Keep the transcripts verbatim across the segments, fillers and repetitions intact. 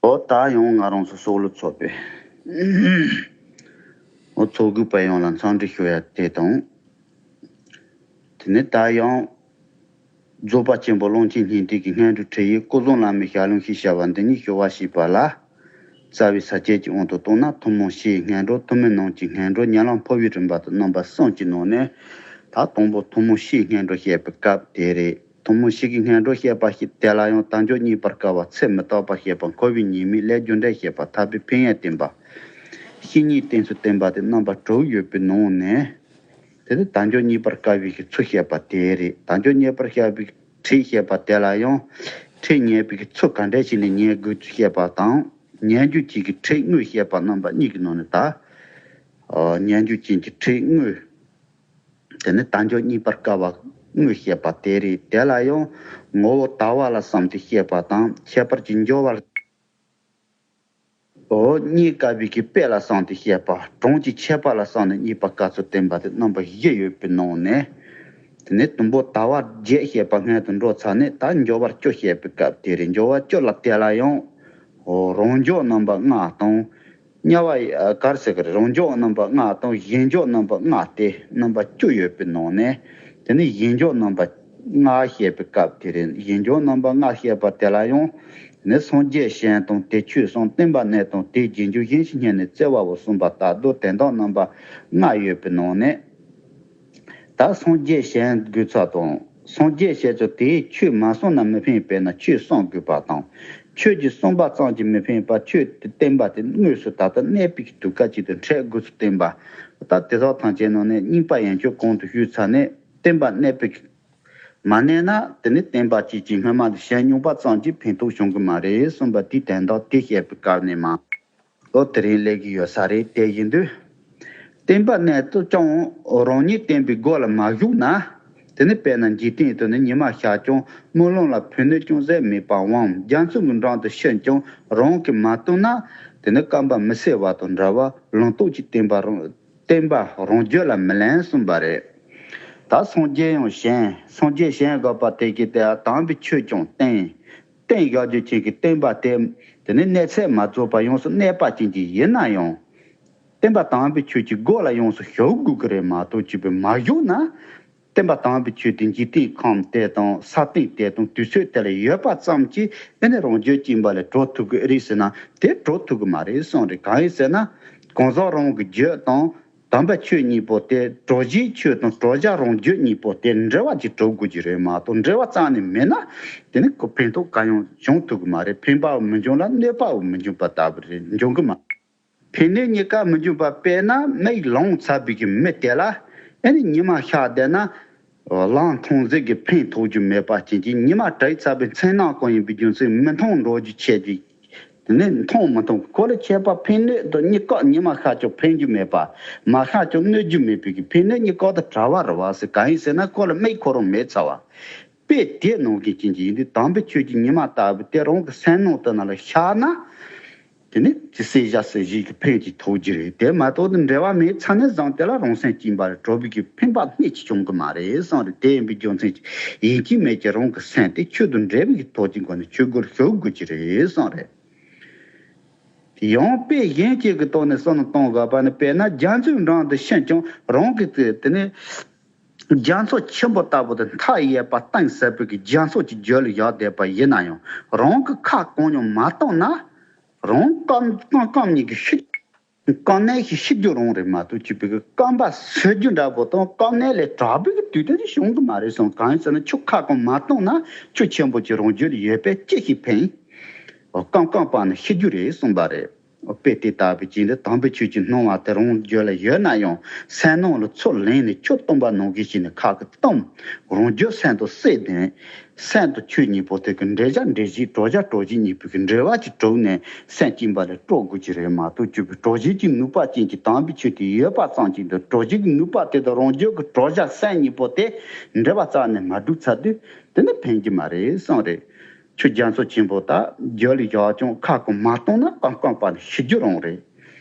འོ་ད་ཡང་ང་རང་ཚོ་སྲོག་བླུ་ཚོགས་པའི་འོ་ཚོགས་དགོས་པ་ཡོངས་ལ་འཚམས་འདྲི་ཞུ་ཡ་དེ་དང་། དེ་ནས་ད་ཡང་རྫོགས་པ་ཆེན་པོ་ཀློང་ཆེན་སྙིང་ཐིག་གི་སྔོན་འགྲོའི་ཁྲིད་ཡིག་སྐུ་གསུང་བླ་མའི་ཞལ་ལུང་ཞེས་བྱ་བ་འདི་ཉིད་ཞུ་བ་ཞེས་པ་ལ། རྩ་བའི་ས་བཅད་ཀྱི་དབང་དུ་བཏང་ན་ཐུན་མོང་སྤྱིའི་སྔོན་འགྲོ། ཐུན་མིན་ནང་གི་སྔོན་འགྲོ། ཉམས་ལེན་འཕོ་བའི་རིམ་པ་དང་རྣམ་པ་གསུམ་གྱི་ནང་ནས་ད་དང་པོ་ཐུན་མོང་སྤྱིའི་སྔོན་འགྲོ་བཤད་པའི་སྐབས་དེ་རེད། ཐུན་མོང་སྤྱི་གི་སྔོན་འགྲོ་བཤད་པ་ཞིག་དེ་ལ་ཡང་དལ་འབྱོར་རྙེད་པར་དཀའ་བ། ཚེ་མི་རྟག་པ་བཤད་པ། འཁོར་བའི་ཉེས་དམིགས། ལས་རྒྱུ་འབྲས་བཤད་པ། ཐར་པའི་ཕན་ཡོན་བསྟན་པ། བཤེས་གཉེན་བསྟེན་ཚུལ་བསྟན་པ་སྟེ་རྣམ་པ་དྲུག་ཡོད་པའི་ནང་ནས། དེ་ནི་དལ་འབྱོར་རྙེད་པར་དཀའ་བའི་གི་ཚུལ་བཤད་པ་དེ་རེད། དལ་འབྱོར་རྙེད་པར་བཤད་པའི་ཁྲིད་བཤད་པ་དེ་ལ་ཡང་ཁྲིད་ཉན་པའི་གི་ཚུལ་ག་འདྲ་བྱས་ནས་ཉན་དགོས་ཚུལ་བཤད་པ་དང་། ཉན་རྒྱུ་གཅིག་གི་ཁྲིད་དངོས་བཤད་པ་རྣམ་པ་གཉིས་ཀྱི་ནང་ནས་ད། ཨ་ཉན་རྒྱུ་ཅན་གྱི་ཁྲིད་དངོས། དེ་ནི་དལ་འབྱོར་རྙེད་པར་དཀའ་བ་དངོས་བཤད་པ་དེ་རེད། དེ་ལ་ཡང་ངོ་བོ་དལ་བ་ལ་བསམས་ཏེ་བཤད་པ་དང་། ཁྱད་པར་གྱི་འབྱོར་བར་འོ་རྙེད་དཀའ་བའི་གི་དཔེ་ལ་བསམས་ཏེ་བཤད་པ། གྲངས་ཀྱི་ཁྱད་པར་ལ་བསམས་ནས་རྙེད་པར་དཀའ་ཚུལ་བསྟན་པ་སྟེ་རྣམ་པ་བཞི་ཡོད་པའི་ནང་ནས། དེ་ནས་དང་པོ་དལ་བ་བརྒྱད་བཤད་པ་སྔོན་དུ་འགྲོ་ཚར་ནས་ད་འབྱོར་བ་བཅུ་བཤད་པའི་སྐབས་དེ་རེད། འབྱོར་བ་བཅུ་ལ་དེ་ལ་ཡང་འོ་རང་འབྱོར་རྣམ་པ་ལྔ་དང་། དམྱལ་བ་ཡི་ག་རེ་ཟེར་གི་རེད། རང་འབྱོར་རྣམ་པ་ལྔ་དང་། གཞན་འབྱོར་རྣམ་པ་ལྔ་སྟེ་རྣམ་པ་བཅུ་ཡོད་པའི་ནང་ནས། དེ་ནས་གཞན་འབྱོར་རྣམ་པ་ལྔ་བཤད་པའི་སྐབས་དེ་རེད། གཞན་འབྱོར་རྣམ་པ་ལྔ་བཤད་པ་དེ་ལ་ཡང་ནི་སངས་རྒྱས་གཞན་དང་དེ་ཆོས་གསུམ། བསྟན་པ་གནས་དང་དེའི་རྗེས་འཇུག་གཞན་ཞིག་སྙམ་ནས་བརྩེ་བའོ་གསུངས་པ་ལྟར་དུ་དོན་དག་རྣམ་པ་ལྔ་ཡོད་པའི་ནང་ནས། ད་སངས་རྒྱས་གཞན་དགོས་ཚུལ་དང་། སངས་རྒྱས་ཞེས་ཚུལ་དེའི་ཆོས་མ་གསུངས་ན་མི་ཕན་པས་ན་ཆོས་གསུང་དགོས་པ་དང་། ཆོས་ཀྱི་གསུངས་པ་ཙམ་གྱིས་མི་ཕན་པར་ཆོས་དེ་བསྟན་པ་དེ་དངོས་སུ་ད་ལྟ་གནས་པའི་དུས་སྐབས་ཅིག་ཏུ་འཕྲད་དགོས་ཚུལ་བསྟན་པ། ད་དེ་དག་ཐམས་ཅད་ནང་ནས་རྙིང་པ་ཡན་ཆོད་གོང་དུ་ཞུས་ཚར་ནས་བསྟན་པ་གནས་པའི་མ་གནས་ན་དེ་ནི་བསྟན་པ་གཅིག་གིས་སྔོན་མ་ལ་ཞལ་སྙུང་པ་ཙམ་གྱིས་ཕན་ཐོགས་བྱུང་གི་མ་རེད་གསུངས་པ་དེའི་དོན་དག་དེ་བཤད་པའི་སྐབས་ནས་མ། ཨོ་དེ་རིང་སླེབས་ཀྱི་ཡོད་ས་རེད། དེ་ཡིན་དུས། བསྟན་པ་གནས་དུས་ཀྱང་རང་ཉིད་བསྟན་པའི་སྒོ་ལ་མ་ཞུགས་ན། དེ་ནི་དཔེར་ན་འཇིག་རྟེན་དུ་ནི་ཉི་མ་ཤར་ཀྱང་སྨོན་ལམ་ལ་ཕན་གནོད་ཅུང་ཟད་མེད་པ་འམ། རྒྱ་མཚོའི་འགྲམ་དུ་ཕྱིན་ཀྱང་རང་གིས་མ་བཏུང་ན། དེ་ནི་སྐོམ་པ་མི་སེལ་བ་དང་འདྲ་བར་ལུང་རྟོགས་ཀྱི་བསྟན་པ་རང་བསྟན་པ་རང་རྒྱུད་ལ་མི་ལེན་གསུངས་པ་རེད། ད་སངས་རྒྱས་ཡང་གཞན། སངས་རྒྱས་གཞན་དགོས་པ་དེ་གིས་དེ་དམ་པའི་ཆོས་ཀྱང་བསྟན། བསྟན་བཞག་རྒྱུ་ཅན་གྱི་བསྟན་པ་དེ། དེ་ནི་གནས་ཚད་མ་རྫོགས་པར་ཡོངས་སུ་གནས་པ་ཅན་གྱི་ཡིན་ན་ཡང་། བསྟན་པ་དམ་པའི་ཆོས་ཀྱི་སྒོ་ལ་ཡོངས་སུ་ཞུགས་དགོས་ཀྱི་རེད་མ་གཏོགས་ཅིག་པའི་མ་ཞུགས་ན། བསྟན་པ་དམ་པའི་ཆོས་དེ་འཇིག་རྟེན་ཁམས་དེ་དང་ས་སྟེང་དེ་དང་དུས་ཚོད་དེ་ལ་ཡོད་པ་ཙམ་གྱིས་ཨེ་ནི་རང་རྒྱུད་གཅིག་པ་ལས་གྲོལ་ཐུབ་ཀྱི་རེད་ཟེར་ན་དེ་གྲོལ་ཐུབ་ཀྱི་མ་རེད་གསུངས་རེད། གང་ཡིན་ཟེར་ན། གང་ཟག་རང་གི་རྒྱུད་དང་། དམ་པའི་ཆོས་གཉིས་པོ་དེ་གྲོལ་བྱའི་ཆོས་དང་གྲོལ་བྱ་རང་རྒྱུད་གཉིས་པོ་དེ་འབྲེལ་བ་ཅིག་གྲུབ་དགོས་ཀྱི་རེད་མ་གཏོགས་འབྲེལ་བ་རྩ་ནས་མེད་ན་དེ་ནི་ཁོ་ཕན་ཐོགས་གང་ཡང་བྱུང་ཐུབ་ཀྱི་མ་རེད། ཕན་པའང་མི་འབྱུང་ལ་གནོད་པའང་མི་འབྱུང་བ་ལྟ་བུ་རེད། འབྱུང་གི་མ། ཕན་གནོད་གཉིས་ཀ་མི་འབྱུང་བ། དཔེར་ན་མིག་ལོང་ཚར་བའི་གི་མི་དེ་ལ་ཨེ་ནི་ཉི་མ་ཤར་བསྡད་ན། གླང་མཐོང་ཟིག་གི་ཕན་ཐོགས་རྒྱུ་མེད་པ་ཅན་གྱི་ཉི་མ་བྲེགས་ཚར་བའི་མཚན་ནག་ཀོ་ཡིན་པའི་རྒྱུ་མཚན་མི་མཐོང་འགྲོ་རྒྱུ་ཆེ་གི། དེ་ནས་མཐོང་མི་མཐོང་ཁོ་ལ་ཁྱད་པར་ཕན་གནོད་དང་གཉིས་ཀ་ཉི་མ་ཤར་ཀྱང་ཕན་རྒྱུ་མེད་པ། མ་ཤར་ཀྱང་གནོད་རྒྱུ་མེད་པའི་གི་ཕན་གནོད་གཉིས་ཀ་དང་བྲལ་བ་རེད་བ་ཟེར། གང་ཡིན་ཟེར་ན་ཁོ་ལ་མིག་ཁོ་རང་མེད་ཚར་བ། དཔེ་དེ་ནང་བཞིན་ཅན་གྱི་ཡིན་དུས་དམ་པའི་ཆོས་ཀྱི་ཉི་མ་ལྟ་བུ་དེ་རང་གི་སེམས་ནང་དུ་ན་ལ་ཤར་ན། དེ་ནི་ཅི་སྲིད་བཞག་སྲིད་བཞིན་གྱི་ཕན་གྱི་ཐོགས་རྒྱུ་རེད། དེ་མ་གཏོགས་ཏེ་འབྲེལ་བ་མེད་ཚར་ནས་བཟུང་དེ་ལ་རང་སེམས་གཅིག་པ་ལས་གྲོལ་བའི་གི་ཕན་པ་སྣེ་གཅིག་བྱུང་གི་མ་རེད་གསུངས་རེད། དེ་ཡིན་པའི་རྒྱུ་མཚན་གྱིས་ཡིན་གཅིག་མིན་གཅིག་རང་གི་སེམས་དེ་ཆོས་དང་འབྲེལ་བའི་གི་ཐོག་གི་སྒོ་ནས་ཆོས་སྒོར་ཞུགས་དགོས་ཀྱི་རེད་གསུངས་རེད། ཡང་དཔེ་གཞན་གཅིག་གི་ཐོག་ནས་བསམ་བློ་གཏོང་དགོས་པ་ནི་དཔེར་ན་རྒྱ་མཚོའི་འགྲམ་དུ་ཕྱིན་ཀྱང་རང་གི་དེ་དེ་ནི། རྒྱ་མཚོ་ཆེན་པོ་ལྟ་བུ་དང་མཐའ་ཡས་པ་གཏིང་ཟབ་པའི་གི་རྒྱ་མཚོ་གི་རྒྱུད་ལ་བཞག་བསྡད་པ་ཡིན་ན་ཡང་རང་གི་ཁ་གང་ཡང་མ་བཏང་ན། རང་སྐམ་སྐམ་སྐམ་ཉིད་ཀྱི་ཤི། སྐམ་ནད་ཀྱིས་ཤི་རྒྱུ་རང་རེད་མ་གཏོགས་ཅིག་པའི་གི་སྐམ་པ་སོས་རྒྱུ་འདྲ་པོ་དང་སྐམ་ནད་ལས་དྲག་པའི་གི་དུས་དེ་ནི་བྱུང་གི་མ་རེད་གསུངས། གང་ཡིན་ཟེར་ན་ཁྱོད་ཁ་གང་མ་བཏང་ན་ཆུ་ཆེན་པོ་ཅིག་རང་རྒྱུད་ལ་ཡོད་པས་ཅི་ཞིག་ཕན། སྐམ་སྐམ་པ་ནི་ཤི་རྒྱུ་རེད་གསུངས་པ་རེད། དཔེ་དེ་ལྟ་བུའི་ཅིག་འདི་དམ་པའི་ཆོས་ཀྱི་སྣང་བ་དེ་རང་རྒྱུད་ལ་ཡོད་ན་ཡང་སེམས་ནང་ལ་ཚུར་ལེན་ནས་ཆུ་བཏུངས་པ་ནང་བཞིན་བྱས་ནས་ཁ་གིས་བཏུངས། རང་རྒྱུད་སེམས་དང་བསྲེས་ནས་སེམས་དང་ཆོས་གཉིས་པོ་དེ་གི་འབྲེལ་བྱ་འབྲེལ་བྱེད་གྲོལ་བྱ་གྲོལ་བྱེད་གཉིས་པོའི་གི་འབྲེལ་བ་ཅིག་གྲུབ་ནས་སེམས་གཅིག་པ་ལས་གྲོལ་དགོས་ཀྱི་རེད་མ་གཏོགས་ཅིག་པའི་གྲོལ་བྱེད་ཀྱི་ནུས་པ་ཅན་གྱི་དམ་པའི་ཆོས་དེ་ཡོད་པ་ཙམ་གྱིས་འདི་གྲོལ་བྱེད་ཀྱི་ནུས་པ་དེ་དང་རང་རྒྱུད་ཀྱི་གྲོལ་བྱ་སེམས་གཉིས་པོ་དེ་འབྲེལ་བ་རྩ་ནས་མ་གྲུབ་ཚར་དུས་དེ་ནི་ཕན་གྱི་མ་རེད་གསུངས་རེད། ཆུ་རྒྱ་མཚོ་ཆེན་པོ་དག་རྒྱུད་ལ་བཞག་ཀྱང་ཁ་གང་མ་བཏུངས་ན་སྐམ་སྐམ་པ་ནི་ཤི་རྒྱུ་རང་རེད།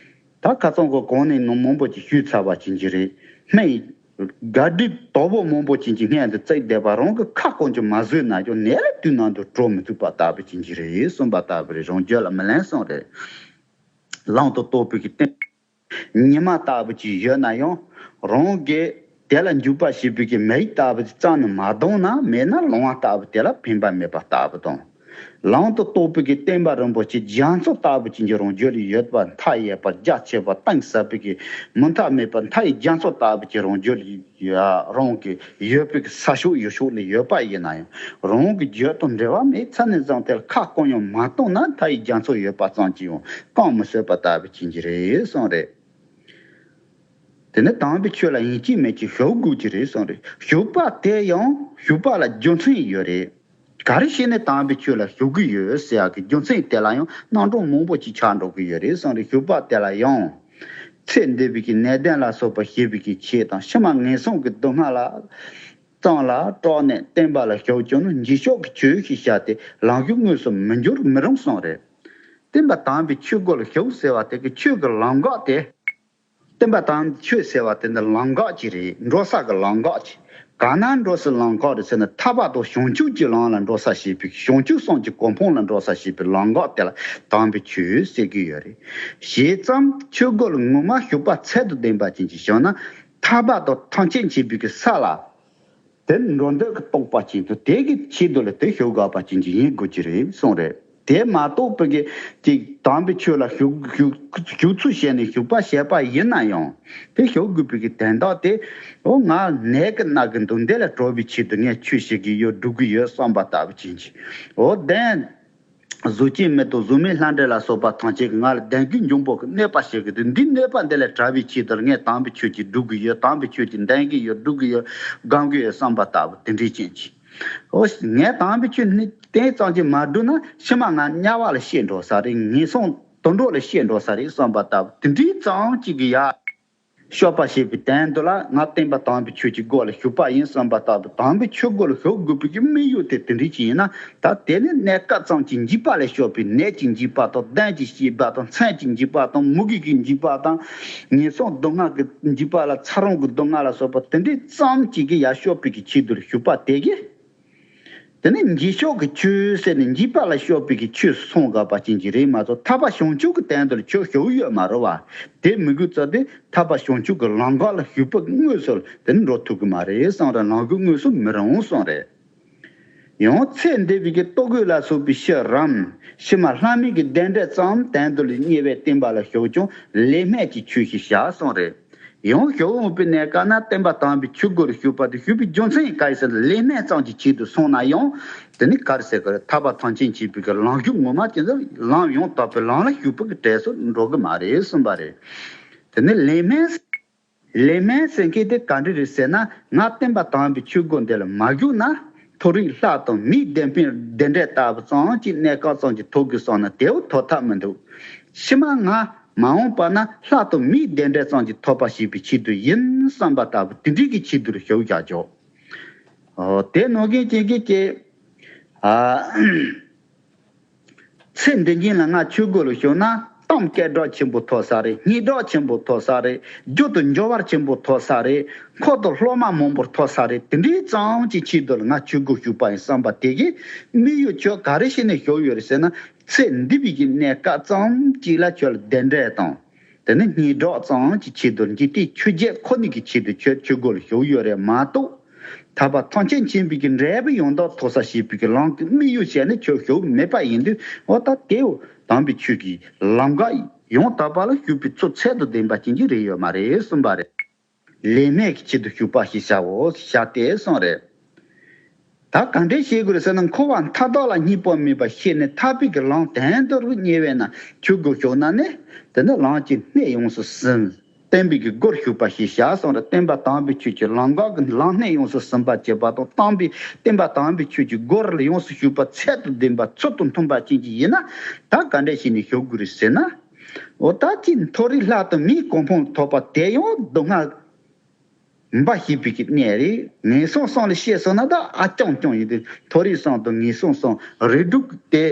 ད་ཁ་སང་གོ་གོང་ནས་ནང་མང་པོ་ཅིག་ཞུས་ཚར་བ་ཅན་གྱི་རེད། སྨན་ དགའ་སྡུག་དོག་པོ་མང་པོ་ཅན་གྱི་སྔོན་དུ་བརྩེགས་བསྡད་པ། རང་གི་ཁ་སྐོམ་གྱིས་མ་བཟོད་ན་ཀྱང་ནད་ལ་དུས་ནམ་དུ་གྲོལ་མི་ཐུབ་པ་ལྟ་བུ་ཅན་གྱི་རེད་གསུངས་པ་ལྟ་བུ་རེད། རང་རྒྱུད་ལ་མི་ལེན་གསུངས་རེད། ལམ་དུ་རྟོགས་པའི་གི་རྟེན་ཉི་མ་ལྟ་བུ་ཅིག་ཡོད་ན་ཡང་རང་གིས་དེ་ལ་འཇུག་པ་བྱེད་པའི་གི་མེ་ཡིས་ལྟ་བུ་ཅིག་གཙང་ནས་མ་བརྡུངས་ན། མེད་ན་ལོང་བ་ལྟ་བུ་དེ་ལ་ཕན་པ་མེད་པ་ལྟ་བུ་དང་། ལམ་དུ་རྟོགས་པའི་གི་བསྟན་པ་རིན་པོ་ཆེ་རྒྱ་མཚོ་ལྟ་བུ་ཅན་གྱི་རང་རྒྱུད་ལ་ཡོད་པ། མཐའ་ཡས་པ་རྒྱ་ཆེ་བ་གཏིང་ཟབ་པའི་གི་མུ་མཐའ་མེད་པ་མཐའ་ཡི་རྒྱ་མཚོ་ལྟ་བུ་ཅན་རང་རྒྱུད་ལ་ཡ་རང་གི་ཡོད་པའི་གི་ས་ཕྱོགས་ཡུལ་ཕྱོགས་ལ་ཡོད་པ་ཡིན་ན་ཡང་། རང་གི་རྒྱུད་དང་འབྲེལ་བ་མེད་ཚར་ནས་བཟུང་སྟེ་ཁ་སྐོམ་ཡང་མ་བཏང་ན། མཐའ་ཡི་རྒྱ་མཚོ་ཡོད་པ་ཙམ་གྱིས་ཡང་སྐོམ་མི་བཟོད་པ་ལྟ་བུ་ཅན་གྱི་རེད་གསུངས་རེད། དེ་ནི་དམ་པའི་ཆོས་ལ་ཡིན་གཅིག་མིན་གཅིག་ཞུགས་དགོས་ཀྱི་རེད་གསུངས་རེད། ཞུགས་པ་དེ་ཡང་ཞུགས་པ་ལ་རྒྱུ་མཚན་ཡོད་རེད། ག་རེ་བྱས་ནས་དམ་པའི་ཆོས་ལ་ཞུགས་ཀྱི་ཡོད་ཟེར་ཡག་གི་རྒྱུ་མཚན་དེ་ལ་ཡང་རྣམ་གྲངས་མང་པོ་ཅིག་ཆགས་འགྲོ་གི་ཡོད་རེད་གསུངས་རེད། ཞུགས་པ་དེ་ལ་ཡང་ཚེ་འདས་པའི་གི་ནད་གདོན་ལ་སོགས་པ་ཞི་བའི་གི་ཆེད་དང་། ཕྱི་མ་ངན་སོང་གི་སྡུག་བསྔལ་ལ་ཙམ་ལ་སྐྲག་ནས་བསྟན་པ་ལ་ཞུགས་ཀྱང་ན། འཇིགས་ཆོག་གི་ཆོས་ཤིག་བྱ་སྟེ་ལམ་ཞུགས་དངོས་སུ་མི་འགྱུར་མི་རུང་གསུངས་རེད། བསྟན་པ་དམ་པའི་ཆོས་སྒོ་ལ་ཞུགས་ཟེར་བ་དེ་གི་ཆོས་ཀྱི་ལམ་འགག་དེ། བསྟན་པ་དམ་པའི་ཆོས་ཟེར་བ་དེ་ནི་ལམ་འགག་ཅིག་རེད། འགྲོ་ས་གི་ལམ་འགག་ཅིག་ག་ན་འགྲོ་སའི་ལམ་འགག་རེད་ཟེར་ན། ཐར་པ་དང་བྱང་ཆུབ་ཀྱི་ལམ་ལ་འགྲོ་ས་བྱེད་པའི། བྱང་ཆུབ་སེམས་ཀྱི་གོ་འཕང་ལ་འགྲོ་ས་བྱེད་པའི་ལམ་འགག་དེ་ལ་དམ་པའི་ཆོས་ཟེར་གྱི་ཡོད་རེད། བྱས་ཙང་ཆོས་སྒོ་ལ་ངོ་མ་ཞུགས་པ་ཚད་དང་ལྡན་པ་ཅན་ཅིག་བྱུང་ན། ཐར་པ་དང་ཐམས་ཅད་མཁྱེན་པའི་གི་ས་ལ། དེ་འགྲོ་འདོད་ཀྱི་རྟོགས་པ་ཅན་དང་། དེ་གི་ཆེད་དུ་ལ་དེ་ཞུགས་དགོས་པ་ཅན་ཅིག་ཡིན་དགོས་ཀྱི་རེད་གསུངས་རེད། དེ་མ་གཏོགས་པའི་གི་ཅིག་དམ་པའི་ཆོས་ལ་ཞུགས་ཞུགས་ཞུགས་ཚུལ་བྱས་ནས་ཞུགས་པ་བྱས་པ་ཡིན་ན་ཡང་། དེ་ཞུགས་དགོས་པའི་གི་དོན་དག་དེ། འོ་ང་ནད་ཀྱིས་མནར་གི་འདུག་འདི་ལ་གྲོལ་བའི་ཆེད་དུ་ངས་ཆོས་བྱེད་ཀྱི་ཡོད། སྒྲུབ་ཀྱི་ཡོད་བསམ་པ་ལྟ་བུ་ཅན་ཅིག་འོ་དེ། གཟུགས་ཅན་མི་དང་གཟུགས་མེད་ལྷ་འདྲེ་ལ་སོགས་པ་ཐམས་ཅད་ཀྱིས་ང་ལ་བདེན་རྒྱུ་འབྱུང་པོ་གི་གནོད་པ་བྱེད་ཀྱི་འདུག་འདི་གནོད་པ་འདི་ལས་བྲལ་བའི་ཆེད་དུ་ངས་དམ་པའི་ཆོས་ཅིག་སྒྲུབ་ཀྱི་ཡོད། དམ་པའི་ཆོས་ཅིག་འདོན་གྱི་ཡོད། སྒྲུབ་ཀྱི་ཡོད། སྒོམ་གྱི་ཡོད་བསམ་པ་ལྟ་བུ་དེ་འདྲའི་ཅན་ཅིག་འོ་ངས་དམ་པའི་ཆོས་ནི་བསྟན་ཙམ་ཅིག་མ་བསྒྲུབས་ན། ཕྱི་མ་ང་དམྱལ་བ་ལ་སྐྱེ་འགྲོ་ས་རེད། ངན་སོང་དུད་འགྲོ་ལ་སྐྱེ་འགྲོ་ས་རེད་བསམ་པ་ལྟ་བུ་དེ་འདྲའི་ཙམ་ཅིག་གི་ཡ། སྐྱོབ་པ་བྱེད་པའི་དོན་དུ་ལ་ང་བསྟན་པ་དམ་པའི་ཆོས་ཀྱི་སྒོ་ལ་ཞུགས་པ་ཡིན་བསམ་པ་ལྟ་བུ། དམ་པའི་ཆོས་སྒོ་ལ་ཞུགས་དགོས་པའི་གི་དམིགས་ཡུལ་དེ་དེ་འདྲའི་ཅིག་ཡིན་ན། ད་དེ་ནི་གནས་སྐབས་ཙམ་གྱི་འཇིགས་པ་ལས་སྐྱོབ་པའི། ནད་ཀྱི་འཇིགས་པ་དང་། གདོན་གྱི་འཇིགས་པ་དང་། མཚོན་གྱི་འཇིགས་པ་དང་། མུ་གེ་གི་འཇིགས་པ་དང་། ངན་སོང་སྡུག་བསྔལ་གྱི་འཇིགས་པ་ལ། ཚ་གྲང་གི་སྡུག་བསྔལ་ལ་སོགས་པ་དེ་འདྲའི་ཙམ་ཅིག་གི་ཡ་སྐྱོབ་པའི་གི་ཆེད་དུ་ལ་ཞུགས་པ་དེ་གི། དེ་ནི་འཇིགས་ཆོག་གི་ཆོས་ཟེར་ནས་འཇིགས་པ་ལ་སྐྱོབ་པའི་གི་ཆོས་སུ་སོང་དགོས་པ་ཅན་ཅིག་རེད་མ་གཏོགས། ཐར་པ་བྱང་ཆུབ་ཀྱི་དོན་དུ་ལ་ཆོས་ཞུགས་ཡོད་མ་རེད་བ། དེ་མི་དགོས་ཙང་དེ་ཐར་པ་བྱང་ཆུབ་ཀྱི་ལམ་འགག་ལ་ཞུགས་པ་དངོས་སུ་དེ་ནི་འགྲོ་ཐུབ་ཀྱི་མ་རེད་གསུངས་རེད། ལམ་ཞུགས་དངོས་སུ་མི་རུང་གསུངས་རེད། ཡང་ཚེ་འདས་པའི་གི་ལྟོ་གོས་ལ་སོགས་པའི་ཕྱིར་རམ། ཕྱི་མ་ལྷ་མིན་གྱི་བདེ་འབྲས་ཙམ་དོན་དུ་ལ་བརྙེས་པའི་བསྟན་པ་ལ་ཞུགས་ཀྱང་ལས་སྨད་ཀྱི་ཆོས་ཤིག་བྱ་གསུངས་རེད། ཡང་ཞུགས་འོང་པའི་གནས་སྐབས་ན་བསྟན་པ་དམ་པའི་ཆོས་སྒོ་ལ་ཞུགས་པ་དེ་ཞུགས་པའི་རྒྱུ་མཚན་ག་རེ་ཟེར་ན། ལས་སྨད་ཙམ་གྱི་ཆེད་དུ་སོང་ན་ཡང་། དེ་ནི་ག་རེ་ཟེར་གི་རེད། ཐར་པ་ཐམས་ཅད་མཁྱེན་པའི་གི་ལམ་ཞུགས་ངོ་མ་ཅན་དུ། ལམ་ཡང་དག་པའི་ལམ་ལ་ཞུགས་པའི་གི་གྲས་སུ་འགྲོ་གི་མ་རེད་གསུངས་པ་རེད། དེ་ནི་ལས་སྨད། ལས་སྨད་ཟེར་མཁན་དེ་ག་འདྲ་རེད་ཟེར་ན། ང་བསྟན་པ་དམ་པའི་ཆོས་སྒོ་འདི་ལ་མ་ཞུགས་ན། མཐོ་རིས་ལྷ་དང་མིའི་བདེན་པའི་བདེ་འབྲས་ལྟ་བུ་ཙམ་གྱི་གནས་སྐབས་ཙམ་གྱི་ཐོབ་དགོས་བསམ་ན་དེའུ་ཐོབ་ཐབས་མི་འདུག་ཕྱི་མ་ང་མ་འོངས་པ་ན་ལྷ་དང་མིའི་བདེ་འབྲས་ཙམ་གྱི་ཐོབ་པ་བྱེད་པའི་ཆེད་དུ་ཡིན་བསམ་པ་ལྟ་བུ་དེ་འདྲའི་གི་ཆེད་དུ་ཞུགས་བཞག་ཆོག་འོ་དེ་ནང་བཞིན་ཅན་གྱི་ཀྱེ། ཨ། ཚེ་འདི་ཉིད་ལ་ང་ཆོས་སྒོ་ལ་ཞུགས་ན། གཏམ་སྐད་གྲགས་ཆེན་པོ་ཐོབ་ས་རེད། སྙན་གྲགས་ཆེན་པོ་ཐོབ་ས་རེད། རྒྱུ་དང་འབྱོར་བ་ཆེན་པོ་ཐོབ་ས་རེད། འཁོར་དང་སློབ་མ་མང་པོར་ཐོབ་ས་རེད། དེ་འདྲའི་ཙམ་གྱི་ཆེད་དུ་ལ་ང་ཆོས་སྒོ་ཞུགས་པ་ཡིན་བསམ་པ་དེ་གི་དམིགས་ཡུལ་ཁྱོད་ག་རེ་བྱས་ནས་ཞུགས་ཡོད་རེད་ཟེར་ན། ཚེ་འདས་པའི་གི་གནས་སྐབས་ཙམ་གཅིག་ལ་ཁྱོད་ལ་བདེ་འབྲས་དང་། དེ་ནི་སྙན་གྲགས་ཙམ་གྱི་ཆེད་དུ། འཇིག་རྟེན་ཆོས་བརྒྱད་ཁོ་ན་གི་ཆེད་དུ་ཁྱོད་ཆོས་སྒོ་ལ་ཞུགས་ཡོད་རེད་མ་གཏོགས། ཐར་པ་ཐམས་ཅད་མཁྱེན་པའི་གི་འབྲས་བུ་ཡང་དག་ཐོབ་ས་བྱེད་པའི་གི་ལམ་གྱི་དམིགས་ཡུལ་བྱས་ནས་ཁྱོད་ཞུགས་མེད་པ་ཡིན་དུས། འོ་ད་དེའུ་དམ་པའི་ཆོས་ཀྱི་ལམ་འགག་ཡང་དག་པ་ལ་ཞུགས་པའི་ཚུལ་ཚད་དང་ལྡན་པ་ཅན་གྱི་རེད་ཡོད་མ་རེད་གསུངས་པ་རེད། ལས་སྨད་ཀྱི་ཆེད་དུ་ཞུགས་པ་ཞིག་བྱའོ་བྱ་སྟེ་གསུངས་རེད། ད་ག་འདྲས་བྱེད་དགོས་རེད་ཟེར་ན། འཁོར་བ་མཐའ་དག་ལ་གཉིས་པོ་མེད་པ་ཤེས་ནས་ཐར་པའི་གི་ལམ་དོན་དུ་རུ་གཉེར་བས་ན་ཆོས་སྒོ་ཞུགས་ན་ནི། དེ་ནི་ལམ་གྱི་སྣེ་ཡོངས་སུ་ཟིན། བསྟན་པའི་གི་སྒོར་ཞུགས་པ་ཞིག་བྱ་གསུངས་རེད། བསྟན་པ་དམ་པའི་ཆོས་ཀྱི་ལམ་འགག་གི་ལམ་སྣེ་ཡོངས་སུ་ཟིན་པ་བྱེད་པ་དང་། བསྟན་པའི་བསྟན་པ་དམ་པའི་ཆོས་ཀྱི་སྒོར་ལ་ཡོངས་སུ་ཞུགས་པ་ཚད་དང་ལྡན་པ་ཚུལ་དང་མཐུན་པ་ཅན་གྱི་ཡིན་ན། ད་ག་འདྲས་བྱས་ནས་ཞུགས་དགོས་རེད་ཟེར་ན། འོ་ད་ཅི་མཐོ་རིས་ལྷ་དང་མིའི་གོ་འཕང་ཐོབ་པ་དེ་ཡང་སྡུག་བསྔལ་འབའ་ཞིག་པའི་གི་གནས་རེད། ངན་སོང་གསུམ་ལ་བཤད་སོང་ན་ད་ཨ་རྐྱང་རྐྱང་ཡིན་དུས། མཐོ་རིས་གསུམ་དང་ངན་སོང་གསུམ་རིགས་དྲུག་སྟེ།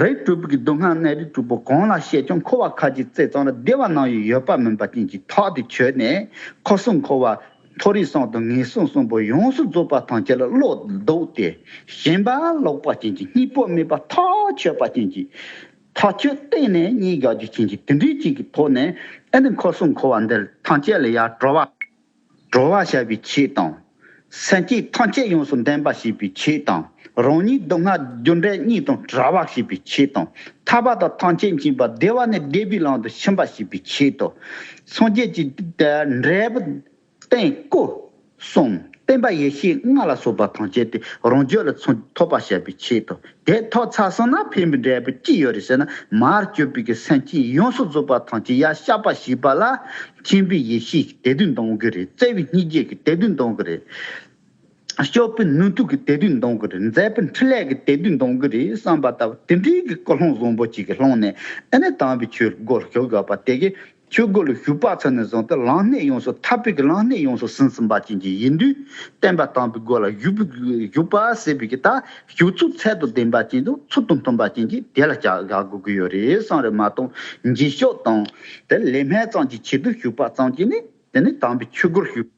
རིགས་དྲུག་པའི་གི་སྡུག་བསྔལ་ནད་རིགས་དྲུག་པོ་གང་ལ་བཤད་ཀྱང་། འཁོར་བ་ཁ་ཅིག་བརྩིས་ཙམ་ལ་བདེ་བ་ནམ་ཡང་ཡོད་པ་མིན་པ་ཅན་གྱི་ཐག་དེ་ཆོད་ནས། འཁོར་གསུམ་འཁོར་བ་ མཐོ་རིས་གསུམ་དང་ངན་སོང་གསུམ་པོ་ཡོངས་སུ་རྫོགས་པ་ཐམས་ཅད་ལ་བློ་ལྡོག་སྟེ། ཞེན་པ་ལོག་པ་ཅན་གྱི་གཉིས་པོ་མེད་པ་ཐག་ཆོད་པ་ཅན་གྱི། ཐག་ཆོད་གཏན་ནས་རྙེད་དགོས་རྒྱུ་ཅན་གྱི་དེ་འདྲའི་ཅིག་གི་ཐོག་ནས། ཨ་ནི་འཁོར་གསུམ་འཁོར་བ་འདིར་ཐམས་ཅད་ལ་ཡར་གྲོལ་བ། གྲོལ་བ་བྱ་བའི་ཆེད་དང་། སེམས་ཅན་ཐམས་ཅད་ཡོངས་སུ་འདྲེན་པ་བྱེད་པའི་ཆེད་དང་། རང་ཉིད་སྡུག་བསྔལ་རྒྱུ་འབྲས་གཉིས་དང་བྲལ་བ་བྱེད་པའི་ཆེད་དང་། ཐར་པ་དང་ཐམས་ཅད་མཁྱེན་པ་བདེ་བ་ནས་བདེ་བའི་ལམ་དུ་ཕྱིན་པ་བྱེད་པའི་ཆེད་དུ། སངས་རྒྱས་ཀྱི་འབྲས་བུ་རྟེན་སྐུ་གསུམ། བརྟེན་པ་ཡེ་ཤེས་ལྔ་ལ་སོགས་པ་ཐམས་ཅད་དེ་རང་རྒྱུད་ལ་ཚུར་ཐོབ་པར་བྱ་བའི་ཆེད་དུ། དེ་ཐོབ་ཚར་སོང་ན་ཕན་པའི་འབྲས་བུ་ཅི་ཡོད་རེད་ཟེར་ན། མར་གྱུར་པའི་གི་སེམས་ཅན་ཡོངས་སུ་རྫོགས་པ་ཐམས་ཅད་ཡར་བཤགས་པ་བྱས་པ་ལ། མཁྱེན་པའི་ཡེ་ཤེས་ཀྱི་དད་གུས་འདོན་གི་རེད། བརྩེ་བའི་སྙིང་རྗེ་གི་དད་གུས་འདོན་གི་རེད། སྐྱོབ་པའི་ནུས་མཐུ་གི་དད་གུས་འདོན་གི་རེད། མཛད་པའི་འཕྲིན་ལས་ཀྱི་དད་གུས་འདོན་གི་རེད་བསམ་པ་ལྟ་བུ་དེ་འདྲའི་གི་ཀུན་སློང་བཟང་པོ་ཅིག་གི་ཀློང་ནས། ཨ་ནི་དམ་པའི་ཆོས་སྒོར་ཞུགས་དགོས་པ་དེ་གི། ཆོས་སྒོ་ལ་ཞུགས་པ་ཚོ་ནས་བཟུང་སྟེ་ལམ་སྣེ་ཡོངས་སུ། ཐར་པའི་གི་ལམ་སྣེ་ཡོངས་སུ་ཟིན་ཟིན་པ་ཅན་གྱི་ཡིན་དུས། བསྟན་པ་དམ་པའི་སྒོ་ལ་ཞུགས་པའི། ཞུགས་པ་ཟེར་བའི་གི་ད་ཞུགས་ཚུལ་ཚད་དང་ལྡན་པ་ཅན་དང་ཚུལ་དང་མཐུན་པ་ཅན་གྱི་དེ་ལ་བྱ་དགོས་ཀྱི་ཡོད་རེད་བསམ་རེད་མ་གཏོགས། འགྱིག་ཤོག་དང་དེ་ལས་སྨད་ཙམ་གྱི་ཆེད་དུ་ཞུགས་པ་ཙམ་གྱིས་ནི། དེ་ནི་དམ་པའི་ཆོས་སྒོར་ཞུགས།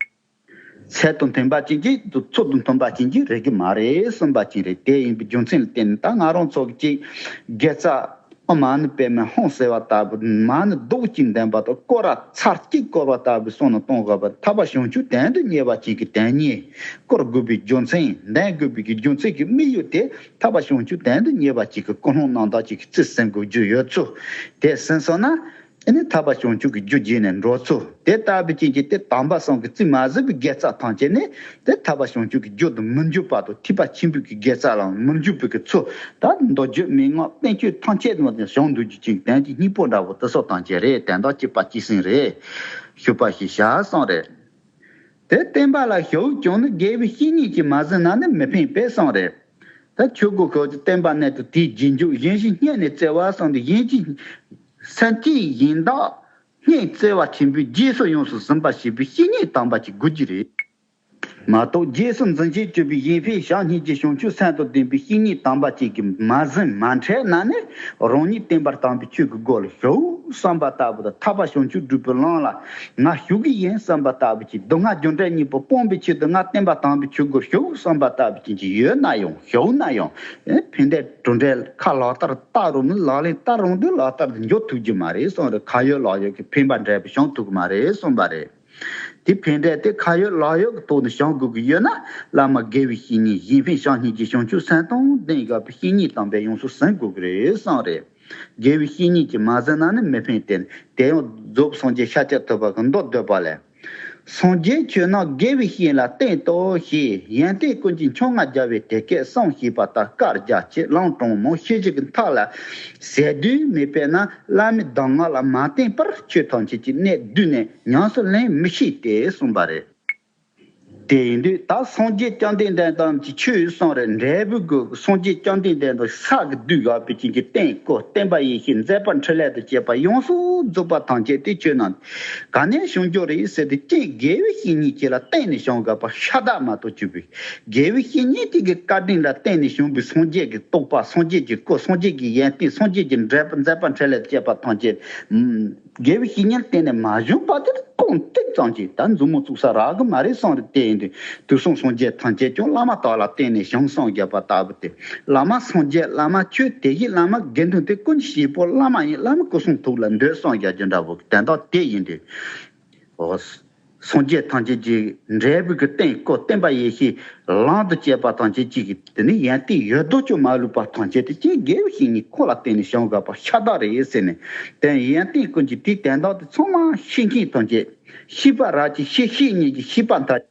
ཚད་དང་མཐུན་པ་ཅན་གྱི། ཚུལ་དང་མཐུན་པ་ཅན་གྱི་རེད་གི་མ་རེད་གསུངས་པ་ཅན་རེད། དེ་ཡིན་པའི་རྒྱུ་མཚན་ལ་བརྟེན་ནས་ད་ང་རང་ཚོ་གི་ཅིག་དགེ་རྩ། ཨ། མ་ཎི་པདྨེ་ཧཱུྃ་ཟེར་བ་ལྟ་བུ། མ་ཎི་རྡོག་གཅིག་འདོན་པ་དང་། སྐོར་ར་ཚར་གཅིག་བསྐོར་བ་ལྟ་བུའི་བསམ་བློ་གཏོང་དགོས་པ། ཐར་པ་བྱང་ཆུབ་དོན་དུ་གཉེར་བ་ཅིག་གི་དོན་གཉེར། བསྐོར་དགོས་པའི་རྒྱུ་མཚན། འདོན་དགོས་པའི་གི་རྒྱུ་མཚན་གྱི་དམིགས་ཡུལ་དེ། ཐར་པ་བྱང་ཆུབ་དོན་དུ་གཉེར་བ་ཅིག་གི་ཀུན་སློང་རྣམ་དག་ཅིག་གི་རྩིས་ཟིན་དགོས་རྒྱུ་ཡོད་ཚུལ། དེ་ཟིན་སོང་ན། ཨ་ནི་ཐར་པ་བྱང་ཆུབ་ཀྱི་རྒྱུ་རྗེས་ནས་འགྲོ་ཚུལ། དེ་ལྟ་བུའི་རྐྱེན་གྱིས་དེ་དམ་པ་གསུམ་གྱི་རྩིས་མ་ཟིན་པའི་དགེ་རྩ་ཐམས་ཅད་ནི། དེ་ཐར་པ་བྱང་ཆུབ་ཀྱི་རྒྱུ་དུ་མི་འགྱུར་བར་དུ། ཐེག་པ་ཆེན་པོའི་གི་དགེ་རྩ་ལའང་མི་འགྱུར་བའི་གི་ཚུལ། ད་མདོ་རྒྱུད་མན་ངག་བསྟན་བཅོས་ཐམས་ཅད་ནང་དུ་བྱུང་འདུག་རྒྱུ་ཅན་གྱི་དོན་གྱི་སྙིང་པོ་འདྲ་བོ་དེ་ཚོ་ཐམས་ཅད་རེད། དོན་དག་གཅིག་པ་གཅིག་སེང་རེད། ཞུགས་པ་ཞེས་བྱ་གསུངས་རེད། དེ་བསྟན་པ་ལ་ཞུགས་ཀྱང་ནི། དགེ་བའི་བཤེས་གཉེན་གྱིས་མ་ཟིན་ན་ནི་མི་ཕན་པས་གསུངས་རེད། ད་ཆོས་སྒོ་ཁོ་ཚོ་བསྟན་པ་གནད་དུ་དེའི་རྗེས་འཇུག་གཞན་ཞིག་སྙན་ནས་བརྩེ་བ་གསུངས་ཏེ། གཞན་གྱི་སེམས་ཅན་གཞན་དག་སྙན་བརྩེ་བ་ཆེན་པོས་རྗེས་སུ་ཡོངས་སུ་ཟིན་པར་བྱེད་པའི་བཤེས་གཉེན་དམ་པ་ཅིག་དགོས་ཀྱི་རེད། མ་གཏོགས་རྗེས་སུ་འཛིན་བྱེད་སྤྱོད་པའི་གཞན་ཕན་བྱམས་སྙིང་རྗེ་བྱང་ཆུབ་སེམས་དང་ལྡན་པའི་བཤེས་གཉེན་དམ་པ་ཅིག་གིས་མ་ཟིན་མ་འཕྲད་ན་ནི། རང་ཉིད་བསྟན་པ་དམ་པའི་ཆོས་ཀྱི་སྒོ་ལ་ཞུགས་བསམ་པ་ལྟ་བུ་དང་། ཐར་པ་བྱང་ཆུབ་སྒྲུབ་པའི་ལམ་ལ་ང་ཞུགས་ཀྱི་ཡིན་བསམ་པ་ལྟ་བུ་ཅིག། སྡུག་བསྔལ་རྒྱུ་འབྲས་གཉིས་པོ་སྤོང་བའི་ཆེད་དུ་ང་བསྟན་པ་དམ་པའི་ཆོས་སྒོར་ཞུགས་བསམ་པ་ལྟ་བུ་ཅན་གྱི་ཡོད་ན་ཡང་། ཞུགས་ན་ཡང་། ཨེ། ཕན་བདེ་གྲུབ་འབྲས་ཁ་ལག་བསྟར་བསྟར་རུང་ནི། ལག་ལེན་བསྟར་རུང་དུས་ལག་བསྟར་དུ་འཇུག་ཐུབ་ཀྱི་མ་རེད་གསུངས་རེད། ཁ་ཡོད་ལག་ཡོད་ཀྱི་ཕན་པ་འབྲས་བུ་བྱུང་ཐུབ་ཀྱི་མ་རེད་གསུངས་པ་རེད། དེ་ཕན་འབྲས་དེ་ཁ་ཡོད་ལག་ཡོད་ཀྱི་ཐོག་ནས་བྱུང་དགོས་ཀྱི་ཡོད་ན། བླ་མ་དགེ་བའི་བཤེས་གཉེན་གཞན་ཕན་བྱམས་སྙིང་རྗེ་བྱང་ཆུབ་སེམས་དང་ལྡན་དགོས་པའི་བཤེས་གཉེན་དམ་པས་ཡོངས་སུ་ཟིན་དགོས་ཀྱི་རེད་གསུངས་རེད། དགེ་བའི་བཤེས་གཉེན་གྱིས་མ་ཟིན་ན་ནི་མི་ཕན་ཏེ། དེ་ཡང་རྫོགས་སངས་རྒྱས་ཤཱཀྱ་ཐུབ་པ་གི་མདོ་བསྡུས་པ་ལས། སངས་རྒྱས་ཆོས་རྣམས་དགེ་བའི་བཤེས་ལ་བསྟེན་ཏོ་ཞེས། ཡོན་ཏན་ཀུན་གྱི་མཆོག་རྔ་རྒྱལ་བས་དེ་སྐད་གསུངས། ཞེས་པ་ལྟར་བཀའ་རྒྱ་ཆེ་ལམ་དྲང་མོ་ཤེས་བྱའི་མཐའ་ལ་ཟད་དུས་མེད་པས་ན། བླ་མའི་གདམས་ངག་ལ་མ་བརྟེན་པར་ཆོས་ཐམས་ཅད་ཀྱི་གནད་བསྡུས་ནས་ཉམས་སུ་ལེན་མི་ཤེས་ཏེ་གསུངས་པ་རེད། དེ་ཡིན་དུས་ད་སངས་རྒྱས་བཅོམ་ལྡན་འདས་དམ་གྱི་ཆོས་གསུངས་རེད། འབྲས་བུ་གི་སངས་རྒྱས་བཅོམ་ལྡན་འདས་དང་ས་གི་བསྡུས་ཡོད་པའི་རྐྱེན་གྱིས། རྟེན་སྐུ་བསྟན་པ་ཡེ་ཤེས་མཛད་པ་འཕྲིན་ལས་དང་བཅས་པ་ཡོངས་སུ་རྫོགས་པ་ཐམས་ཅད་དེ་ཆོས་རྣམས་ག་ནས་བྱུང་རྒྱུ་རེད་ཟེར་དུས། རྐྱེན་དགེ་བའི་བཤེས་གཉེན་གཅིག་ལ་བརྟེན་ནས་བྱུང་དགོས་པ་ཤ་སྟག་མ་གཏོགས་གཅིག་པུ། དགེ་བའི་བཤེས་གཉེན་གཅིག་གི་བཀའ་དྲིན་ལ་བརྟེན་ནས་བྱུང་བའི་སངས་རྒྱས་ཀྱི་རྟོགས་པ། སངས་རྒྱས་ཀྱི་སྐུ། སངས་རྒྱས་ཀྱི་ཡོན་ཏན། སངས་རྒྱས་ཀྱི་འབྲས་བུ། མཛད་པ་འཕྲིན་ལས་བཅས་པ་ཐམས་ཅད། ཨུམ། དགེ་བའི་བཤེས་གཉེན་བརྟེན་ནས་མ་བྱུང་བ་དེ་རྐང་སྟེགས་ཙམ་གྱིས་ད་མཛུབ་མོ་བཙུགས་ས་རག་གི་མ་རེད་གསུངས་རེད། དེ་ཡིན་དུས་དུས་གསུམ་སངས་རྒྱས་ཐམས་ཅད་ཀྱང་བླ་མ་དག་ལ་བརྟེན་ནས་བྱུང་གསུངས་ཡོད་པ་ལྟ་བུ་སྟེ། བླ་མ་སངས་རྒྱས། བླ་མ་ཆོས། དེ་བཞིན་བླ་མ་དགེ་འདུན་དེ་ཀུན་གྱི་གཤིས་པོ་བླ་མ་ཡིན། བླ་མའི་སྐུ་གསུང་ཐུགས་ལ་འདུད་གསུངས་ཡོད་རྒྱུ་འདྲ་བོ་དོན་དག་དེ་ཡིན་དུས། འོ། སངས་རྒྱས་ཐམས་ཅད་ཀྱི་འབྲས་བུ་གི་རྟེན་སྐུ། བསྟན་པ་ཡེ་ཤེས་ལམ་དུ་བཅས་པ་ཐམས་ཅད་གཅིག་གི་དེ་ནི་ཡོན་ཏན་ཡོད་དོ་ཅོག་མ་ལུས་པ་ཐམས་ཅད་དེ་རྐྱེན་དགེ་བའི་བཤེས་གཉེན་ཁོ་ལ་བརྟེན་ནས་བྱུང་དགོས་པ་ཤ་སྟག་རེད་ཟེར་ནས། དེ་ཡོན་ཏན་ཀུན་གྱི་དེའི་དོན་དག་དེ་ཚང་མ་ཤེས་མཁན་ཐམས་ཅད། ཤེས་པ་རབ་ཀྱིས་ཤེས་བྱེད་གཉིས་ཀྱི་ཤེས་པ་མཐའ།